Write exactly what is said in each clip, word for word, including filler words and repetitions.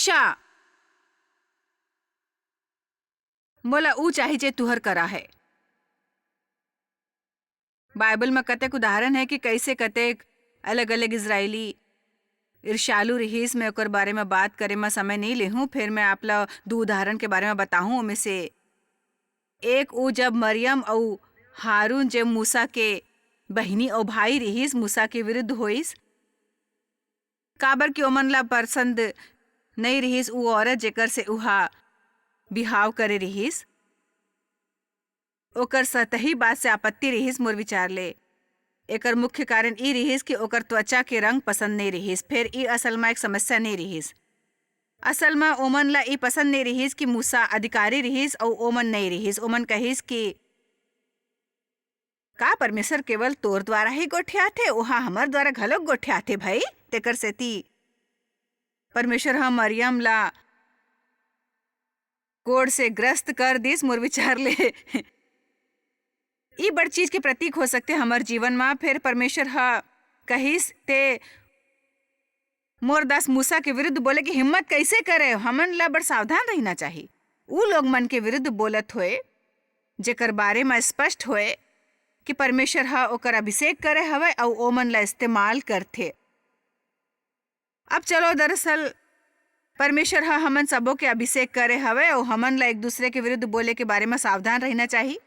चा, मोला ऊ चाही जे तुहर करा है। बाइबल म कतेक उदाहरण है कि कइसे कतेक अलग-अलग इजरायली ईर्ष्यालु रिहिस। मैं ओकर बारे म बात करे म समय नइ लेहूँ, फेर मैं आप ल दू उदाहरण के बारे म बताहूँ। ओमे से एक, ऊ जब मरियम अऊ हारून, जे मूसा के बहिनी अऊ भाई रिहिस, मूसा के विरुद्ध होइस, काबर कि ओमन ला पसंद नइ रिहिस ऊ औरत, जेकर से उहा बिहाव करे रिहिस। ओकर सतही बात से आपत्ति रिहिस मोर विचार ले। एकर मुख्य कारण ई रिहिस कि ओकर त्वचा के रंग पसंद नइ रिहिस। फेर ई असल म एक समस्या नइ रिहिस। असल म ओमन ला ई पसंद नइ रिहिस कि मूसा अधिकारी रिहिस अऊ ओमन नइ रिहिस। ओमन कहिस कि का परमेश्वर केवल तोर द्वारा ही गोठियाथे, ओहा हमर द्वारा घलोक गोठियाथे भई। तेकर सेती परमेश्वर ह मरियम ला कोढ़ से ग्रस्त कर दिस, मोर विचार ले। ई बड़ चीज के प्रतीक हो सकथे हमर जीवन म। फेर परमेश्वर ह कहिस, "ते मोर दास मूसा के विरुद्ध बोले के हिम्मत कइसे करे?" हमन ला बड़ सावधान रहिना चाही। ऊ लोग मन के विरुद्ध बोलत होए, जेकर बारे म स्पष्ट होए कि परमेश्वर ह ओकर अभिषेक करे हवय अऊ ओमन ला इस्तेमाल करथे। अब चलो, दरअसल परमेश्वर ह हमन सबो के अभिषेक करे हवय अऊ हमन ला एक दूसरे के विरुद्ध बोले के बारे म सावधान रहिना चाही।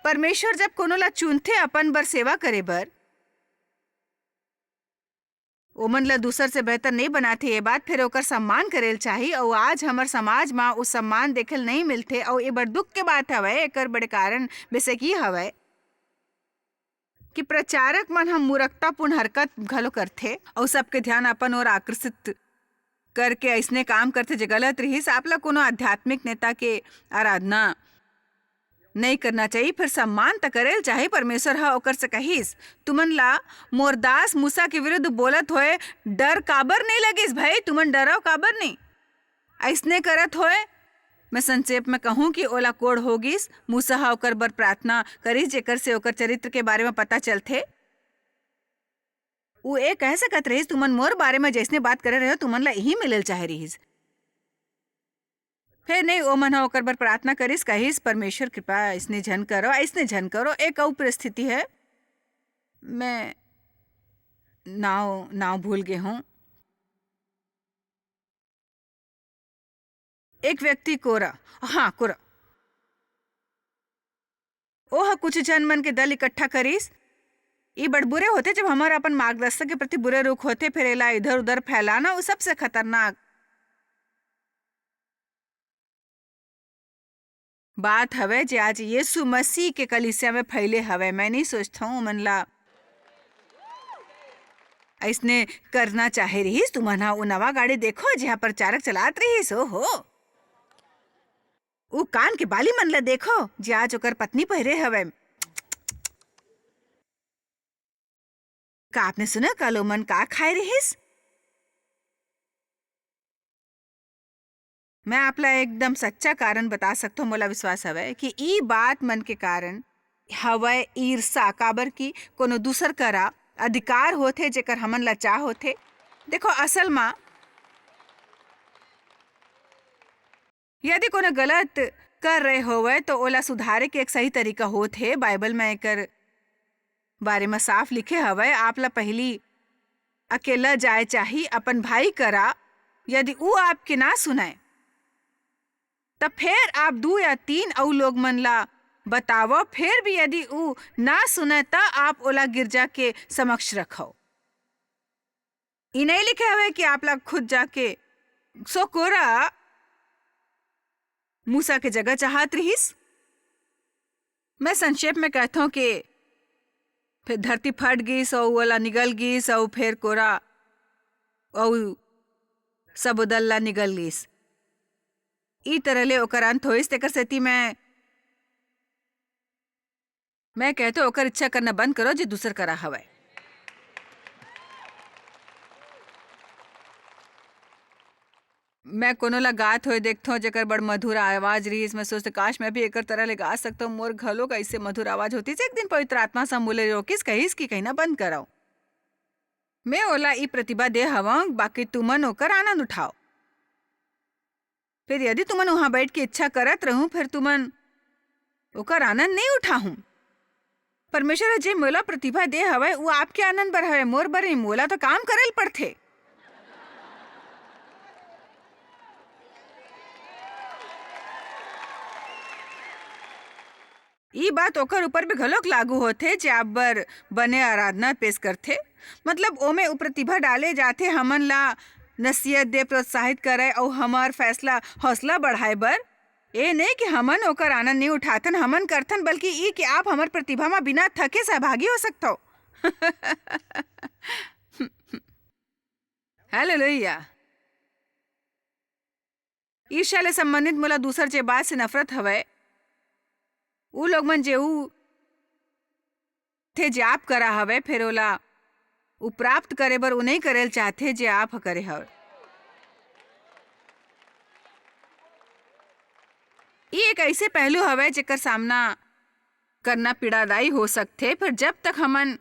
परमेश्वर जब कोनो ला चुनथे अपन बर सेवा करे बर, ओमन ला दूसर से बेहतर नइ बनाथे। ये बात फेर ओकर सम्मान करेल चाही, अऊ आज हमर समाज म उ सम्मान देखेल नइ मिलथे, अऊ ये बड़ दुख के बात हवय। एकर बड़े कारण बेशक ये हवय कि प्रचारक मन ह मूर्खतापूर्ण हरकत घलो करथे, अऊ सबके ध्यान अपन ओर आकर्षित करके अइसने काम करथे, जे गलत रिहिस। आप ला कोनो आध्यात्मिक नेता के आराधना नइ करना चाही, फेर सम्मान त करेल चाही। परमेश्वर ह ओकर से कहिस, "तुमन ला मोर दास मूसा के विरुद्ध बोलत होए डर काबर नइ लगिस भई? तुमन डरव काबर नइ?" अइसने करत होए, मैं संक्षेप में कहूं कि ओला कोढ़ हो गिस। मूसा ह ओकर बर प्रार्थना करिस, जेकर से ओकर चरित्र के बारे में पता चलथे। ऊ ए कह सकत रहिस, "तुमन मोर बारे म जइसने बात करे रहे हो, तुमन ला इही मिलल चाहे रिहिस।" फेर नहीं, ओमन ह ओकर बर प्रार्थना करिस, कहिस, "परमेश्वर कृपा, अइसने झन करो, अइसने झन करो।" एक अउ परिस्थिति है, मैं नाव, नाव भूल गे हूँ। एक व्यक्ति कोरा, हाँ, कोरा। ओह कुछ झन मन के दल इकट्ठा करिस। ई बड़ बुरे होथे, जब हमर अपन मार्गदर्शक के प्रति बुरे रुख होथे, फेर एला इधर-उधर फैलाना, वो सबसे खतरनाक बात हवय, जे आज यीशु मसीह के कलीसिया में फैले हवय। मैं नहीं सोचता हूँ, ओमन ला अइसने करना चाहे रिहिस। तुमन ह वो नवा गाड़ी देखो, जेहा प्रचारक चलात रिहिस। ओहो, वो कान के बाली मन ला देखो, जे आज ओकर पत्नी पहिरे हवय। का आपने सुना, कल ओमन का खाए रिहिस? मैं आप ला एकदम सच्चा कारण बता सकथों, मोला विश्वास हवय कि ई बात मन के कारण हवय ईर्षा, काबर कि कोनो दूसर करा अधिकार होथे, जेकर हमन ला चाह होथे। देखो, असल मा यदि कोनो गलत कर रहे होवय, तो ओला सुधारे के एक सही तरीका होत हे। बाइबल म एकर बारे म साफ लिखे हवय, "आप ला पहिली अकेला जाए चाही, अपन भाई करा। यदि ऊ आपके ना सुनय, त फेर आप दू या तीन अऊ लोग मन ला बतावव। फेर भी यदि ऊ ना सुनय, त आप ओला गिरजा के समक्ष रखव।" ई नइं लिखे हवय कि आप ला खुद जाके सोकोरा मूसा के जगह चाहत रिहिस। मैं संक्षेप में कहथों कि फेर धरती फट गिस अऊ ओला निगल गिस अऊ फेर कोरा अऊ सबोदल ला निगल गिस। ई तरह ले ओकर अंत होइस, तेकर सेती मैं मैं कहथों, ओकर इच्छा करना बंद करो, जे दूसर करा हवय। मैं कोनो ला गात होए देखथों, जेकर बड़ मधुर आवाज रिहिस। मैं सोचथों, "काश, मैं भी एकर तरह ले गा सकथों, मोर घलोक अइसे मधुर आवाज होतिस।" एक दिन पवित्र आत्मा ह मोला रोकिस, कहिस कि कहिना बंद करव। मैं ओला ई प्रतिभा दे हवंव, बाकी तुमन ओकर आनंद उठाव। फिर यदि तुमन वहां बैठ के इच्छा करत रहूं, फिर तुमन ओकर आनंद नहीं उठाहूं। परमेश्वर ह जे मोला प्रतिभा दे हवय, वो आपके आनंद बर हवय, मोर बर नहीं। मोला तो काम करे ल पड़थे। ई बात ओकर ऊपर भी घलोक लागू होथे, जे आप बर बने आराधना पेश करथे। मतलब, ओमे उ प्रतिभा डाले जाथे, हमन ला नसीहत दे, प्रोत्साहित करे अउ हमर फैसला, हौसला बढ़ाए बर। ए नहीं कि हमन ओकर आनंद नहीं उठाथन, हमन करथन, बल्कि ई कि आप हमर प्रतिभा म बिना थके सहभागी हो सकथव। हालेलुया। ईर्ष्या ले संबंधित मोला दूसर जे बात से नफरत हवय, उ लोग मन जे उ थे जे आप करा हवय, फेर ओला उ प्राप्त करे बर उ नहीं करे ल चाहथे जे आप ह करे हवय। ये एक ऐसे पहलू हवय जेकर सामना करना पीड़ादायी हो सकथे। फिर जब तक हमन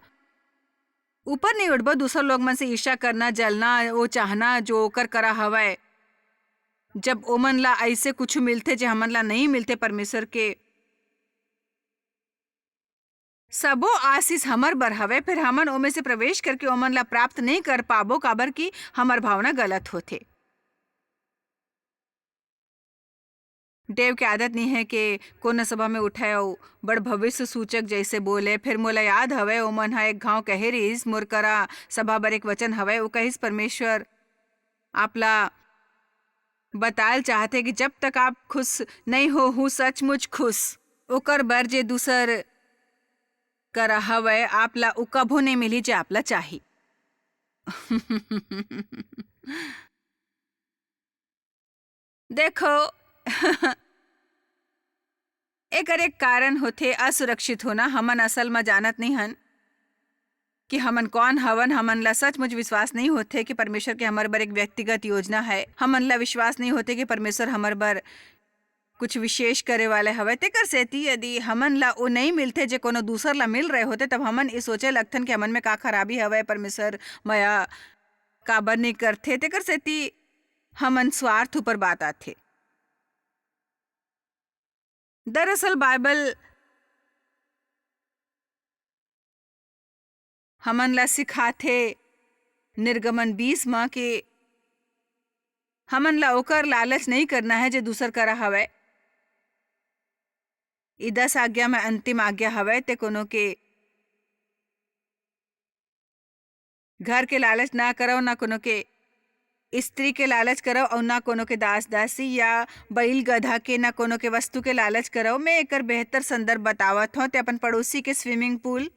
ऊपर नहीं उठबो, दूसर लोग मन से ईर्ष्या करना, जलना, वो चाहना जो ओकर करा हवय, जब ओमन ला ऐसे कुछ मिलथे जे हमन ला नहीं मिलथे परमेश्वर के, सबो आशीष हमर बर हवय, फिर हमन ओमे से प्रवेश करके ओमन ला प्राप्त नहीं कर पाबो, काबर कि हमर भावना गलत होथे। डेव के आदत नहीं है कि कोनो सभा में उठे अउ बड़ भविष्य सूचक जैसे बोले। फिर मोला याद हवय, ओमन ह एक घाव कहे रिहिस, मोर करा सभा बर एक वचन हवय। वो कहिस, "परमेश्वर आपला बतायल चाहथे कि जब तक आप खुश नहीं हो हूँ सचमुच खुश, ओकर बर जे दूसर करा हवय, आपला उ कभो नहीं मिली जे आपला चाही।" देखो, एकर एक कारण होथे असुरक्षित होना। हमन असल म जानत नहीं हन कि हमन कौन हवन। हमन ला सचमुच विश्वास नहीं होथे कि परमेश्वर के हमर बर एक व्यक्तिगत योजना है। हमन ला विश्वास नहीं होथे कि परमेश्वर हमर बर कुछ विशेष करे वाले हवय। तेकर सेती यदि हमन ला ओ नहीं मिलथे जे कोनो दूसर ला मिल रहे होथे, तब हमन ये सोचे लगथन कि हमन में का खराबी हवय, परमेश्वर मया काबर नहीं करथे। तेकर सेती हमन स्वार्थ ऊपर बात आथे। दरअसल बाइबल हमन ला सिखाथे निर्गमन बीस म कि हमन ला ओकर लालच नहीं करना है जे दूसर करा हवय। ई दस आज्ञा में अंतिम आज्ञा हवय, ते कोनो के घर के लालच ना करव, ना कोनो के स्त्री के लालच करव, अउ ना कोनो के दास दासी या बैल गधा के, ना कोनो के वस्तु के लालच करव। मैं एकर बेहतर संदर्भ बतावत हौं, ते अपन पड़ोसी के स्विमिंग पूल,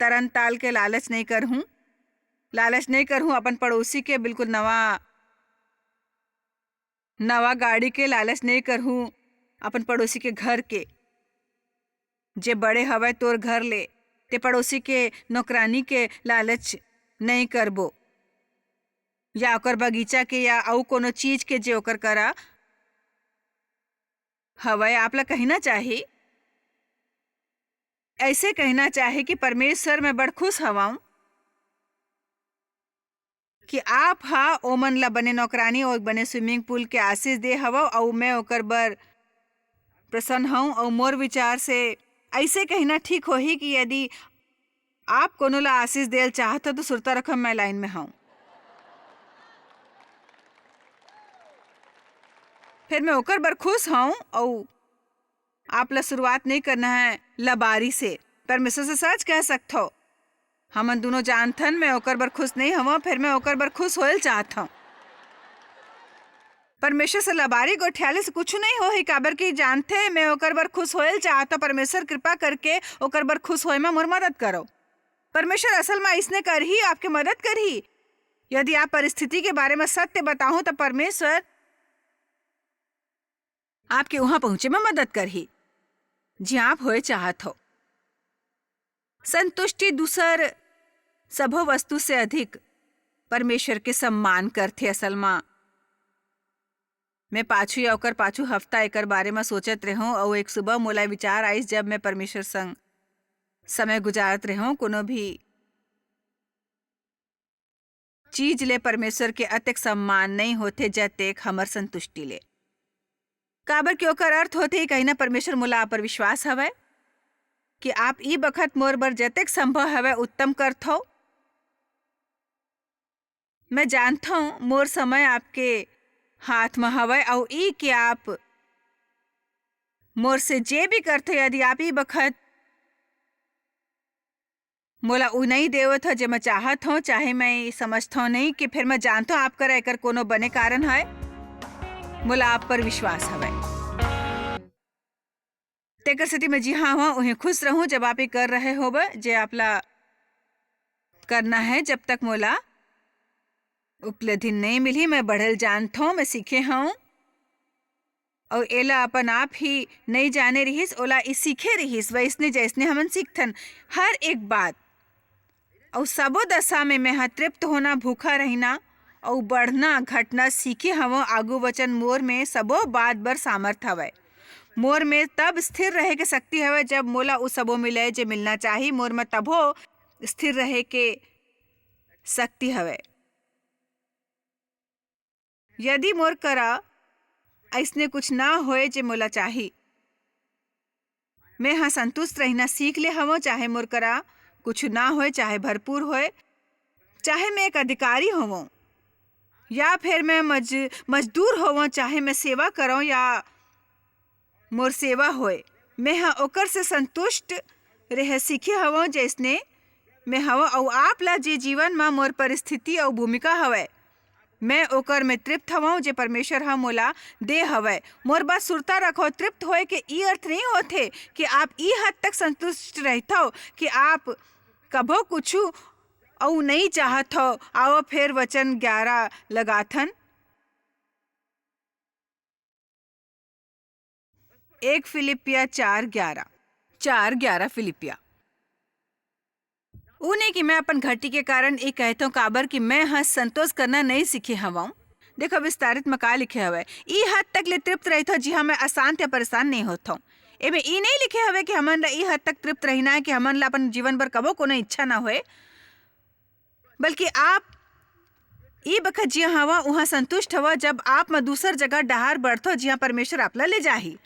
तरन ताल के लालच नहीं करहूं। लालच नहीं करहूं अपन पड़ोसी के बिल्कुल नवा, नवा गाड़ी के लालच नहीं करहूं अपन पड़ोसी के घर के। जे बड़े हवय तोर घर ले, ते पड़ोसी के नौकरानी के लालच नहीं करबो, या ओकर बगीचा के, या अउ कोनो चीज के जे ओकर करा हवय। आपला कहना चाही, ऐसे कहना चाही कि परमेश्वर, मैं बड़ खुश हवं कि आप हा ओमन ला बने नौकरानी अउ बने स्विमिंग पूल के आशीष दे हवव, अउ मैं ओकर बर प्रसन्न हूँ। अउ मोर विचार से ऐसे कहना ठीक होही कि यदि आप कोनो ला आशीष देल चाहत हो, तो सुरता रखो, मैं लाइन में हूँ। फिर मैं ओकर बर खुश हूँ, अउ आप ला शुरुआत नहीं करना है लबारी से। परमेश्वर से सच कह सकथो, हमन दोनों जानथन, मैं ओकर बर खुश नहीं हवं, फिर मैं ओकर बर खुश होयल चाहत हूँ। परमेश्वर से लबारी गोठियाले से कुछ नहीं होही, काबर कि जानथे, मैं ओकर बर खुश होयल चाहत हूँ। परमेश्वर कृपा करके ओकर बर खुश होए में मोर मदद करो। परमेश्वर असल में इसने करही, आपके मदद करही। यदि आप परिस्थिति के बारे में सत्य बताहूँ, तो परमेश्वर आपके उहाँ पहुँचे में मदद करही, जिहाँ आप होए चाहत हो। संतुष्टि दूसर सबो वस्तु से अधिक परमेश्वर के सम्मान करथे। असल मा, मैं पाछू या ओकर पाछू हफ्ता एकर बारे म सोचत रेहों, अउ एक सुबह मोला विचार आइस, जब मैं परमेश्वर संग समय गुजारत रेहों, कोनो भी चीज ले परमेश्वर के अतेक सम्मान नइ होथे, जतेक हमर संतुष्टि ले। काबर कि ओकर अर्थ होथे, कहिना परमेश्वर मोला आप पर विश्वास हवय कि आप ई बखत मोर बर जतेक संभव हवय उत्तम करथव। मैं जानथव मोर समय आपके हाथ म हवय, अउ ई कि आप मोर से जे भी करथव, यदि आप ई बखत मोला उ नइ देवत हव, जे मैं चाहत हव, चाहे मैं समझथव नहीं, कि फेर मैं जानथव आप करा एकर कोनो बने कारण हवय। मोला आप पर विश्वास हवय। तेकर सेती मैं जिहां हवं, उहें खुश रहूं, जब आप ये कर रहे होब, जे आप ला करना है। जब तक मोला उपलब्धि नइ मिलही, मैं बढ़ल जानथव, मैं सीखे हवं। अउ एला अपन आप ही नइ जाने रिहिस, ओला ई सीखे रिहिस, वइसने जइसने हमन सीखथन हर एक बात। अउ सबो दशा में मैं ह तृप्त होना, भूखा रहिना अउ बढ़ना, घटना सीखे हवं। आगू वचन मोर में सबो बात बर सामर्थ हवय। मोर में तब स्थिर रहे के शक्ति हवय, जब मोला उ सबो मिलय, जे मिलना चाही। मोर में तभो स्थिर रहे के शक्ति हवय। यदि मोर करा अइसने कुछ ना होए, जे मोला चाही, मैं ह संतुष्ट रहिना सीख ले हवं, चाहे मोर करा कुछ ना होए, चाहे भरपूर होए, चाहे मैं एक अधिकारी होवं, या फिर मैं मज-, मजदूर होवं, चाहे मैं सेवा करंव या मोर सेवा होए, मैं ह ओकर से संतुष्ट रहे सीखे हवं, जइसने मैं हवं, अउ आप ला जे जीवन म मोर परिस्थिति अउ भूमिका हवय, मैं ओकर में तृप्त हवं, जे परमेश्वर ह मोला दे हवय। मोर बात सुरता रखव, तृप्त होए के ई अर्थ नहीं होथे कि आप ई हद तक संतुष्ट रहिथव कि आप कभो कुछु अउ नइ चाहत हव। आव फेर वचन ग्यारा लगाथन। एक फिलिपिया चार ग्यारा, चार ग्यारा फिलिपिया। ऊ नहीं कि मैं अपन घटी के कारण ये कहत हूँ, काबर कि मैं ह संतोष करना नहीं सीखे हवं। देखो, विस्तारित में का लिखे हवय, "ई हद तक ले तृप्त रहिथव, जिहां मैं अशांत या परेशान नहीं होत हूँ।" एमे ई नहीं लिखे हवय कि हमन ला ई हद तक तृप्त रहिना है कि हमन ला अपन जीवन भर कबो कोनो इच्छा ना होए, बल्कि आप ई बखत जिहां हवा, उहां संतुष्ट हवा, जब आप म दूसर जगह डहार बढ़थव, जिहां परमेश्वर आप ला ले जाही।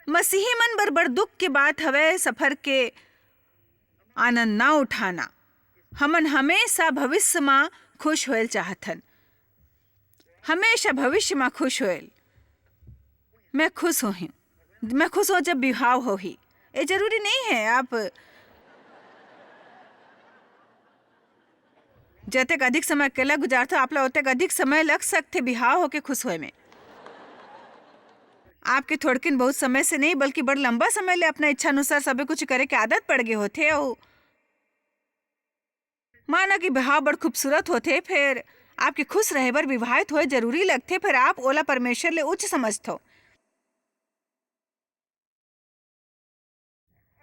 मसीही मन बर बड़ दुख के बात हवय सफर के आनंद ना उठाना। हमन हमेशा भविष्य म खुश होयल चाहथन, हमेशा भविष्य म खुश होयल। मैं खुश होही, मैं खुश हो जब बिहाव होही। ये जरूरी नहीं है आप जतेक अधिक समय अकेला गुजारथो, आप ला ओतेक अधिक समय लग सकथे बिहाव होके खुश होए में। आपके थोड़किन बहुत समय से नहीं, बल्कि बड़ लंबा समय ले अपना इच्छा अनुसार सबे कुछ करे के आदत पड़ गए होथे। अउ माना कि बिहाव बड़ खूबसूरत होथे, फेर आपके खुश रहे बर विवाहित होए जरूरी लगथे, फेर आप ओला परमेश्वर ले उच्च समझथो।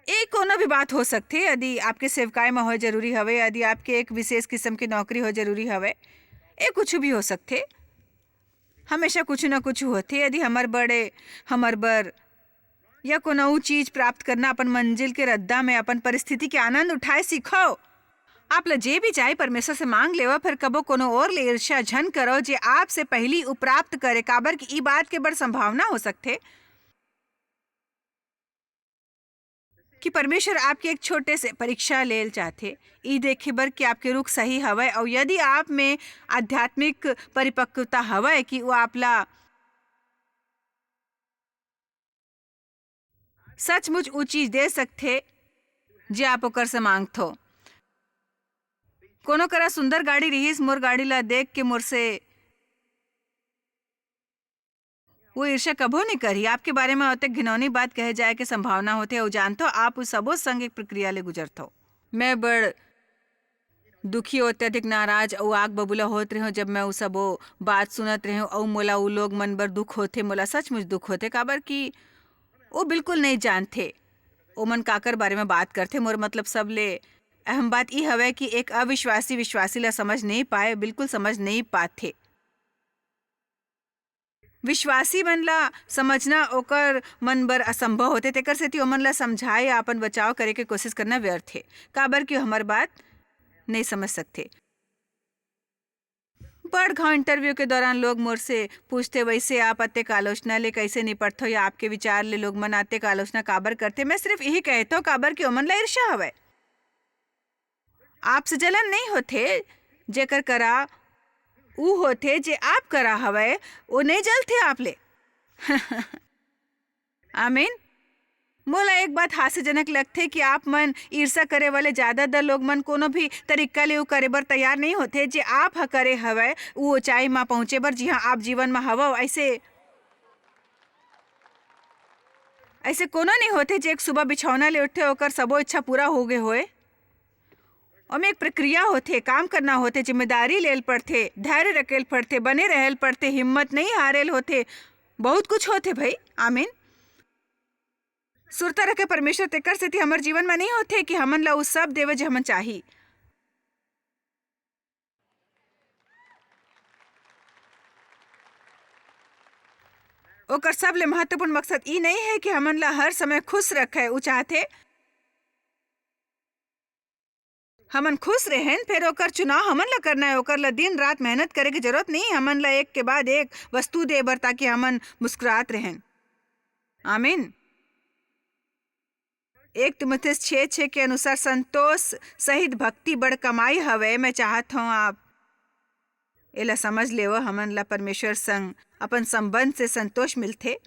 ए कोनो भी बात हो सकथे, यदि आपके सेवकाई म होए जरूरी हवे, यदि आपके एक विशेष किस्म के नौकरी होए जरूरी हवे, ए कुछ भी हो सकथे। हमेशा कुछ न कुछ होथे। यदि हमर बड़े, हमर बर या कोनो अउ चीज प्राप्त करना, अपन मंजिल के रद्दा में अपन परिस्थिति के आनंद उठाए सीखो। आप ल जे भी चाही, परमेश्वर से मांग लेवा, फिर कबो कोनो और ले ईर्ष्या झन करो, जे आपसे पहली उ प्राप्त करे, काबर कि ई बात के बड़ संभावना हो सकथे कि परमेश्वर आपके एक छोटे से परीक्षा लेल चाहथे, ई देखे बर कि आपके रुख सही हवय, अउ यदि आप में आध्यात्मिक परिपक्वता हवय कि वो आपला सचमुच उ चीज दे सकथे, जे आप ओकर से मांगथो। कोनो करा सुंदर गाड़ी रिहिस, मोर गाड़ी ला देख के मोर से वो ईर्ष्या कभो नहीं करही। आपके बारे में ओतेक घिनौनी बात कहे जाए के संभावना होथे, अउ जानथो, आप उ सबो संग एक प्रक्रिया ले गुजरथो। मैं बड़ दुखी, अत्यधिक नाराज अउ आग बबूला होत रहेंव, जब मैं उ सबो बात सुनत रहेंव अउ मोला उ लोग मन बर दुख होथे, मोला सचमुच दुख होथे, काबर कि वो बिल्कुल नहीं जानथे ओमन काकर बारे में बात करथे। मोर मतलब सबले अहम बात ई हवय कि एक अविश्वासी विश्वासी ला समझ नहीं पाए, बिल्कुल समझ नहीं पाथे। विश्वासी मन ला समझना ओकर मन बर असंभव होथे, तेकर सेती ओमन ला समझाए या अपन बचाव करे के कोशिश करना व्यर्थ हे, काबर कि हमर बात नहीं समझ सकथे। बड़ घांव interview के दौरान लोग मोर से पूछथे, "वैसे आप अतेक आलोचना ले कैसे निपटथो या आपके विचार ले लोग मन अतेक आलोचना काबर करथे?" मैं सिर्फ यही कहथो, काबर कि ओमन ला ईर्ष्या हवय। आपसे जलन नहीं होथे, जेकर करा ऊ होथे, जे आप करा हवय, वो नहीं जलथे आप ले। आमीन। मोला एक बात हास्यजनक लगथे कि आप मन ईर्ष्या करे वाले ज्यादातर लोग मन कोनो भी तरीका ले ऊ करे बर तैयार नहीं होथे, जे आप ह करे हवय, ऊ ऊंचाई म पहुंचे बर, जिहां आप जीवन म हवव। ऐसे, ऐसे कोनो नहीं होथे, जे एक सुबह बिछौना ले उठथे, ओकर सबो इच्छा पूरा हो गए होए। ओमे एक प्रक्रिया होथे, काम करना होथे, जिम्मेदारी लेल पड़थे, धैर्य रखेल पड़थे, बने रहेल पड़थे, हिम्मत नहीं हारेल होथे, बहुत कुछ होथे भाई। आमीन। सुरता रखे परमेश्वर तेकर सेती हमर जीवन में नहीं होथे कि हमन ला उ सब देवे जे हमन चाही। ओकर सबले महत्वपूर्ण मकसद ई नहीं है कि हमन ला हर समय खुश रखे। उ चाहथे हमन खुश रहेन, फेर ओकर चुनाव हमन ला करना है। ओकर ला दिन रात मेहनत करे के जरूरत नहीं, हमन ला एक के बाद एक वस्तु दे बर, ताकि हमन मुस्कुरात रहेन। आमीन। एक तीमुथियुस छः छः के अनुसार संतोष सहित भक्ति बड़ कमाई हवे। मैं चाहत हूँ आप एला समझ लेवो, हमन ला परमेश्वर संग अपन संबंध से संतोष मिलथे,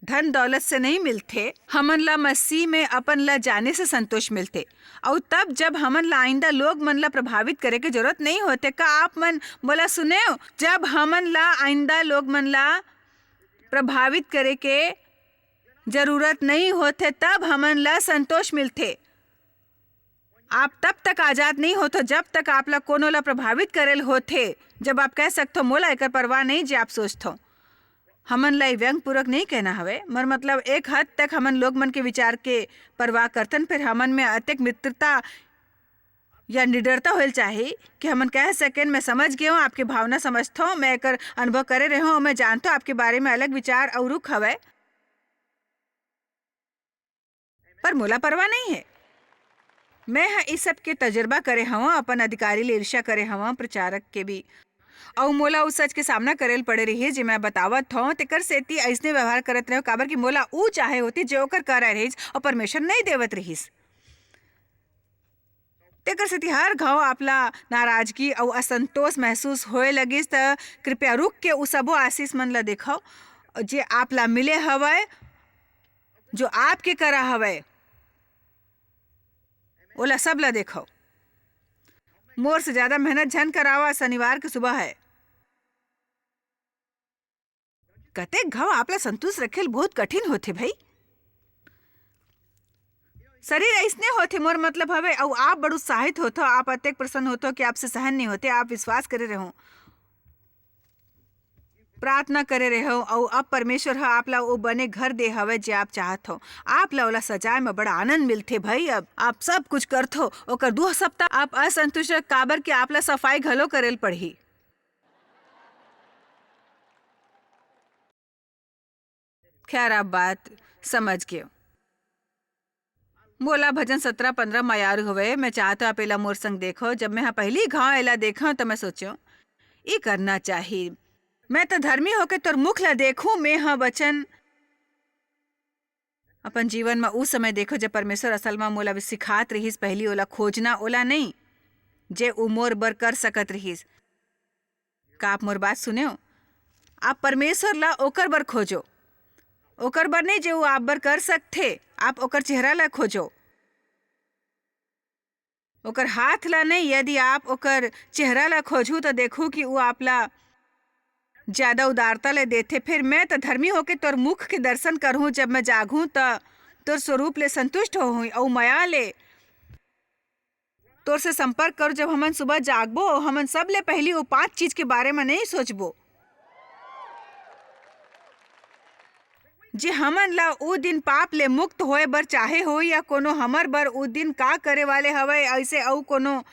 धन दौलत से नहीं मिलथे। हमन ला मसीह में अपन ला जाने से संतोष मिलथे। अउ तब, जब हमन ला आइंदा लोग मन ला प्रभावित करे के जरूरत नहीं होथे। का आप मन मोला सुनेव? जब हमन ला आइंदा लोग मन ला प्रभावित करे के जरूरत नहीं होथे, तब हमन ला संतोष मिलथे। आप तब तक आजाद नहीं होथो, जब तक आप ला कोनो ला प्रभावित करेल होथे। जब आप कह सकथो, "मोला एकर परवाह नहीं, जे आप सोचथो।" हमन ला ये व्यंगपूर्वक नहीं कहना हवे, मर मतलब, एक हद तक हमन लोग मन के विचार के परवाह करथन, फिर हमन में अतेक मित्रता या निडरता होल चाही कि हमन कह सकेन, "मैं समझ गए हूँ, आपके भावना समझथो, मैं एकर अनुभव करे रहे हूँ, मैं जानथो आपके बारे में अलग विचार अउ रुख हवय।" पर मोला परवाह नहीं है। मैं ह इस सब के तजुर्बा करे हवं, अपन अधिकारी ले ईर्ष्या करे हवं, प्रचारक के भी। अउ मोला उस सच के सामना करे ल पड़े रहिस, जे मैं बतावत हवं, तेकर सेती अइसने व्यवहार करत रहेंव, काबर कि मोला ऊ चाहे होती, जे ओकर करा रहिस, अउ परमेश्वर नहीं देवत रहिस। तेकर सेती हर घाव आपला नाराजगी अउ असंतोष महसूस होए लगिस, त कृपया रुक के उ सबो आशीष मन ला देखव, जे आपला मिले हवय, जो आपके करा हवय, ओला सब ला देखव। मोर से ज्यादा मेहनत झन करावा, शनिवार के सुबह है। कतेक घाव आपला संतुष्ट रखेल बहुत कठिन होथे भाई। शरीर अइसने होथे, मोर मतलब हवे, अउ आप बड़ उत्साहित होथो, आप अतेक प्रसन्न होथो कि आपसे सहन नहीं होथे, आप विश्वास करे रहो, प्रार्थना करे रहो, अउ अब परमेश्वर ह आपला वो बने घर दे हवे, जे आप चाहत हो। आपला ओला सजाए म बड़ा आनंद मिलथे भाई। अब आप सब कुछ करथो, ओकर दू सप्ताह आप असंतुष्ट रह, काबर कि आपला सफाई घलो करेल पड़ही। खैर, आप बात समझ गए। मोला भजन सत्रह पन्द्रह म याद हवे, मैं चाहत हूँ आप एला मोर संग देखो। जब मैं ह पहली घाव एला देखा, त मैं सोचो, "ई करना चाही। मैं तो धर्मी होके तोर मुख ला देखूं," मैं ह वचन अपन जीवन म उ समय देखो, जब परमेश्वर असल म मोला सिखात रहिस, पहली ओला खोजना, ओला नहीं, जे उ मोर बर कर सकत रहिस। का आप मोर बात सुनेव? आप परमेश्वर ला ओकर बर खोजो, ओकर बर नहीं, जे वो आप बर कर सकथे। आप ओकर चेहरा ला खोजो, ओकर हाथ ला नहीं। यदि आप ओकर चेहरा ला खोजहू, त देखहू कि वो आपला ज्यादा उदारता ले देथे। फिर मैं त धर्मी होके तोर मुख के दर्शन करहूं, जब मैं जागहूं, त तोर स्वरूप ले संतुष्ट होहूं, अउ मया ले तोर से संपर्क करो। जब हमन सुबह जागबो, हमन सबले पहली वो पांच चीज के बारे में नहीं सोचबो, जे हमन ला उ दिन पाप ले मुक्त होए बर चाहे हो, या कोनो हमर बर उ दिन का करे वाले हवय, ऐसे अउ कोनो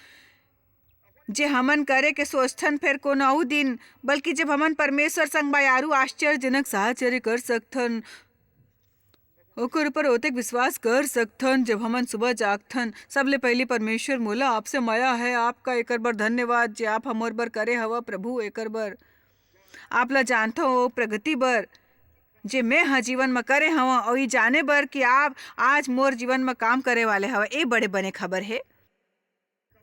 जे हमन करे के सोचथन, फेर कोनो अउ दिन, बल्कि जब हमन परमेश्वर संग बयारू आश्चर्यजनक साहचर्य कर सकथन, ओकर ऊपर ओतेक विश्वास कर सकथन। जब हमन सुबह जागथन, सबले पहिली, "परमेश्वर, मोला आपसे मया है, आपका एकर बर धन्यवाद, जे आप हमर बर करे हवा, प्रभु, एकर बर आप ला जानथव, ओ प्रगति बर, जे मैं ह जीवन म करे हवं, अउ ई जाने बर कि आप आज मोर जीवन म काम करे वाले हव, ए बड़े बने खबर हे।"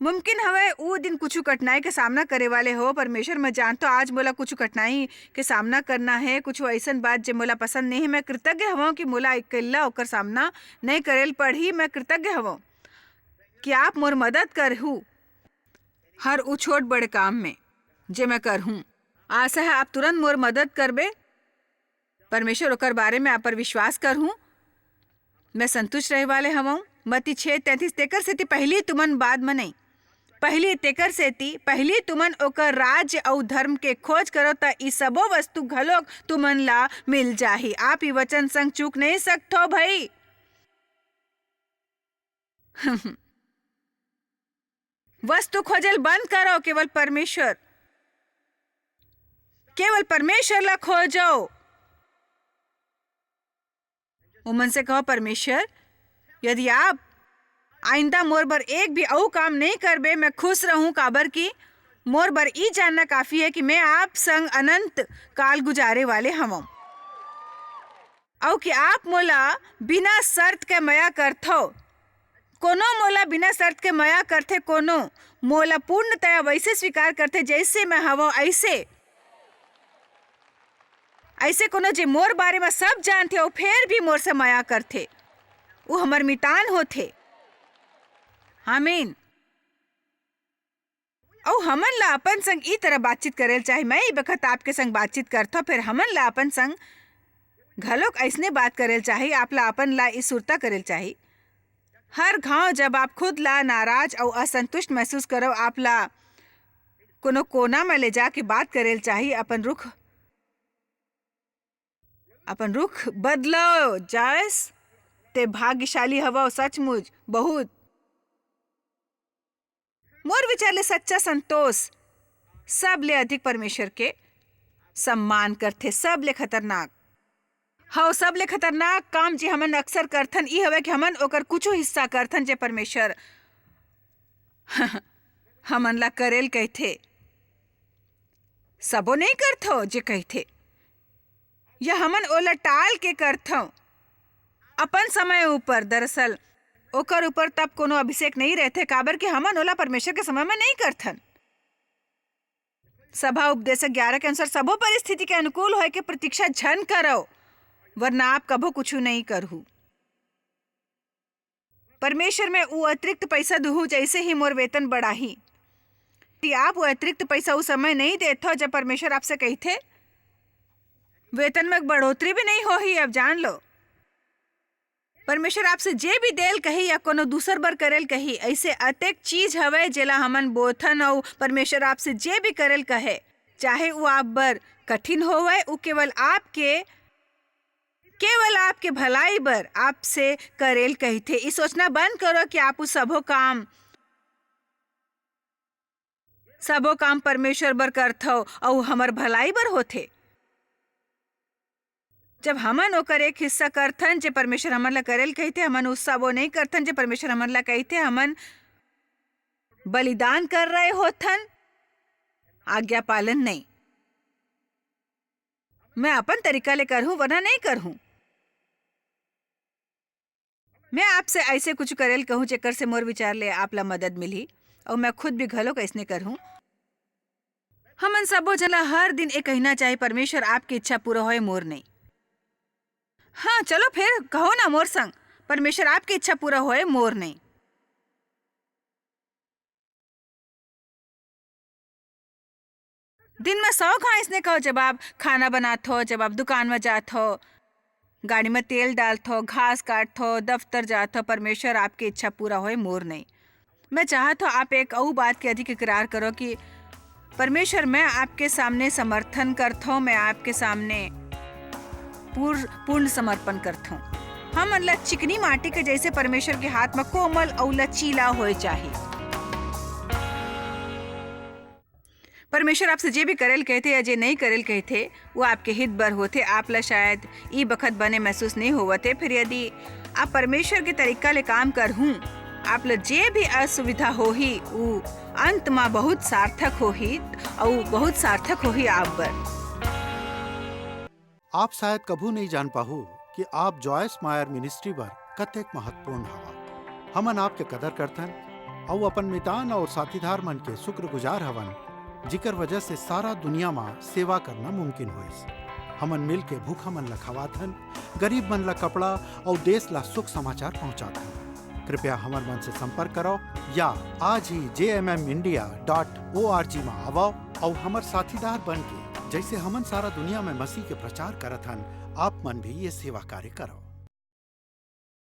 मुमकिन हवय, ऊ दिन कुछु कठिनाई के सामना करे वाले हो। परमेश्वर, मैं जानथव, आज मोला कुछु कठिनाई के सामना करना हे, कुछु अइसन बात, जे मोला पसंद नहीं हे। मैं कृतज्ञ हवं कि मोला अकेल्ला ओकर सामना नहीं करे ल पड़ही। मैं कृतज्ञ हवं कि आप मोर मदद करहू, हर ऊ छोट बड़े काम में, जे मैं करहूं। आशा है, आप तुरंत मोर मदद करबे। परमेश्वर, ओकर बारे में आप पर विश्वास करहूं। मैं संतुष्ट रहे वाले हवं। मत्ती छह तैंतीस, तेकर सेती पहिली तुमन, बाद म नहीं। पहिली, तेकर सेती पहिली तुमन ओकर राज्य अउ धर्म के खोज करो, त ई सबो वस्तु घलोक तुमन ला मिल जाही। आप ई वचन संग चूक नहीं सकथो, भई। वस्तु खोजल बंद करो, केवल परमेश्वर, केवल परमेश्वर ला खोजो। ओमन से कहो, "परमेश्वर, यदि आप आइंदा मोर बर एक भी अऊ काम नहीं करबे, मैं खुश रहूं, काबर कि मोर बर ई जानना काफी है कि मैं आप संग अनंत काल गुजारे वाले हवं, अऊ कि आप मोला बिना शर्त के मया करथव।" कोनो मोला बिना शर्त के मया करथे, कोनो मोला पूर्णतया वैसे स्वीकार करथे, जैसे मैं हवं, ऐसे। ऐसे कोनो, जे मोर बारे म सब जानथे, अऊ फेर भी मोर से मया करथे, वो हमर मितान होथे। आमीन। अऊ हमन ला अपन संग ई तरह बातचीत करेल चाही। मैं ई बखत आपके संग बातचीत करथव, फिर हमन ला अपन संग घलोक अइसने बात करेल चाही। आप ला अपन ला ई सुरता करेल चाही। हर घाव जब आप खुद ला नाराज अऊ असंतुष्ट महसूस करव, आप ला कोनो कोना म ले जाके बात करेल चाही। अपन रुख, अपन रुख बदलो, जॉयस। ते भाग्यशाली हवव, सचमुच बहुत। मोर विचार ले सच्चा संतोष सबले अधिक परमेश्वर के सम्मान करथे। सबले खतरनाक, हव, सबले खतरनाक काम जे हमन अक्सर करथन, ई हवय कि हमन ओकर कुछू हिस्सा करथन, जे परमेश्वर हमन ला करेल कहिथे। सबो नइ करथव जे कहिथे, या हमन ओला टाल के करथव अपन समय ऊपर। दरअसल, ओकर ऊपर तब कोनो अभिषेक नइ रहथे, काबर कि हमन ओला परमेश्वर के समय म नइ करथन। सभा उपदेश ग्यारह के अनुसार, सबो परिस्थिति के अनुकूल होय के प्रतीक्षा झन करव, वरना आप कभू कुछू नइ करहू। परमेश्वर, मैं ऊ अतिरिक्त पइसा दुहूं, जइसे ही मोर वेतन बढ़ाही। यदि आप वो अतिरिक्त पइसा उस समय नइ देथव, जब परमेश्वर आपसे कहिथे, "वेतन में बढ़ोतरी भी नइ होही, अब जान लो।" परमेश्वर आपसे जे भी देल कही या कोनो दूसर बर करेल कही, अइसे अतेक चीज हवय, जेला हमन बोथन, अऊ परमेश्वर आपसे जे भी करेल कहे, चाहे वो आप बर कठिन होवय, वो केवल आपके केवल आपके भलाई बर आपसे करेल कहिथे। ई सोचना बंद करो कि आप उ सबो काम, सबो काम परमेश्वर बर करथव अऊ हमर भलाई बर होथे। जब हमन ओकर एक हिस्सा करथन, जे परमेश्वर हमन ला करेल कहिथे, हमन उ सबो नइ करथन, जे परमेश्वर हमन ला कहिथे, हमन बलिदान कर रहे होथन, आज्ञा पालन नइ। मैं अपन तरीका ले करहूं, वरना नइ करहूं। मैं आपसे अइसे कुछ करेल कहूं, जेकर से मोर विचार ले आप ला मदद मिलही, अऊ मैं खुद भी घलोक अइसने करहूं। हमन सबो झन ला हर दिन ए कहिना चाही, "परमेश्वर, आपकी इच्छा पूरा होय, मोर नइ।" हाँ, चलो फेर कहो ना मोर संग, "परमेश्वर, आपकी इच्छा पूरा होय, मोर नइ।" दिन में सौ घांव अइसने कहो, जब आप खाना बनात हो, जब आप दुकान में जात हो, गाड़ी में तेल डालत हो, घास काटत हो, दफ्तर जात हो, "परमेश्वर, आपकी इच्छा पूरा होय, मोर नइ।" मैं चाहत हो आप एक अऊ बात के अधिक इकरार करो कि, "परमेश्वर, मैं आपके सामने समर्थन करत हो, मैं आपके सामने पूर-, पूर्ण समर्पण करत हो।" हमन ला चिकनी माटी के जैसे परमेश्वर के हाथ में कोमल अऊ लचीला होए चाही। परमेश्वर आपसे जे भी करेल कहथे या जे नहीं करेल कहथे, वो आपके हित बर होथे। आप ला शायद ई बखत बने महसूस नहीं होवत हे, फिर यदि आप परमेश्वर के तरीका ले काम करहूं, आप ला जे भी असुविधा होही, वो अंत मा बहुत सार्थक होही, अउ बहुत सार्थक होही आप बर। आप शायद कभू नहीं जान पाहू कि आप जॉयस मायर मिनिस्ट्री बर कतेक महत्वपूर्ण हवा। हमन आपके कदर करथन अउ अपन मितान और साथीदार मन के शुक्रगुजार हवन, जिकर वजह से सारा दुनिया मा सेवा करना मुमकिन होइस। हमन मिल के भूखा मन ला खवाथन, गरीब मन ला कपड़ा और देश ला सुख समाचार पहुंचाथन। कृपया हमर मन से संपर्क करो या आज ही जे M M India dot O R G मा आवो और हमर साथीदार बन के, जैसे हमन सारा दुनिया में मसीह के प्रचार करत हन, आप मन भी ये सेवा कार्य करो।